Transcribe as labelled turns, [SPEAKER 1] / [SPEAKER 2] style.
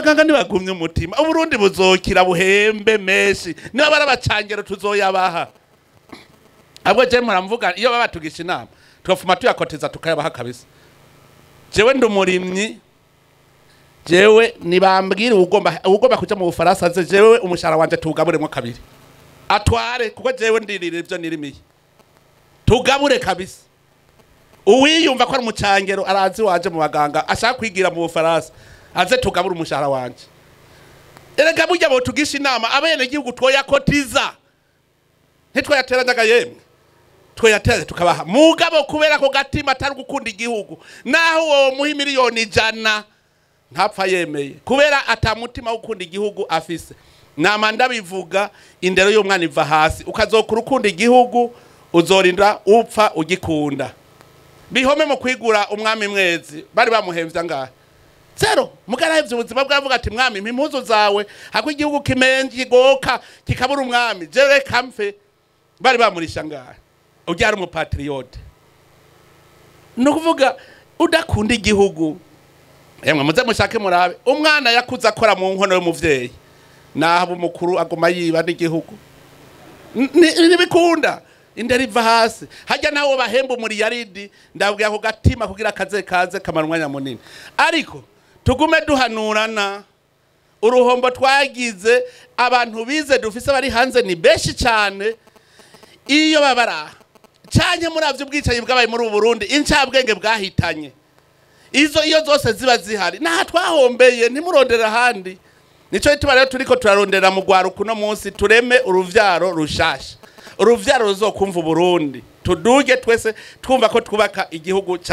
[SPEAKER 1] Abaganga ntibagumye umutima, Uburundi buzokira buhembe menshi, niba barabacangero tuzoyabaha. Ahubwo je muramvuga iyo baba batugisha inama tugafuma tuyakoteza tukayabaha kabisa. Jewe ndi umurimyi, jewe nibambwira ugomba kuja mu Bufaransa aze, jewe umushahara wanje tuwugaburemwo kabiri atware, kuko jewe ndirira ivyo nirimiye, tugabure kabisa. Uwiyumva ko ari umucangero arazi waje mu baganga ashaka kwigira mu Bufaransa aze tugabure umushahara wanje. Erega burya botugisha inama abenegihugu twoyakotiza, ntitwayateranyaga yemwe, twoyateranya tukabaha. Mugabo kubera ko gatima atari gukunda igihugu, naho uwo muha miliyoni 100 ntapfa yemeye, kubera atamutima wo gukunda igihugu afise. Nama ndabivuga, indero y'umwana iva hasi, ukazokura ukunda igihugu uzorinda upfa ugikunda. Bihome mu kwigura umwami Mwezi bari bamuhemvya ngaha zero, mugarahevye ubuzima bwavuga ati mwami mpa impuzu zawe, hako igihugu kimenje kigoka kikabura umwami, jewe reka mpfe. Bari bamurisha ngaha, urya ari umupatriote. Ni ukuvuga udakunda igihugu, yemwe muze mushake murabe umwana yakuze akora mu nkono y'umuvyeyi, naho umukuru aguma yiba n'igihugu ntibikunda. Indero iva hasi, hajya nawe bahemba umuriyaridi, ndabwira ko gatima kugira kaze kaze kamara umwanya munini. Ariko tugume duhanurana, uruhombo twagize abantu bize dufise bari hanze ni benshi cyane, iyo babara canke muravye ubwicanyi bwabaye muri Burundi, incabwenge bwahitanye izo iyo zose ziba zihari, naha twahombeye ntimurondera ahandi. Nico gituma rero turiko turarondera mu rwaruka uno munsi, tureme uruvyaro rushasha, uruvyaro ruzokumva Burundi, tuduge twese twumva ko twubaka igihugu cyacu.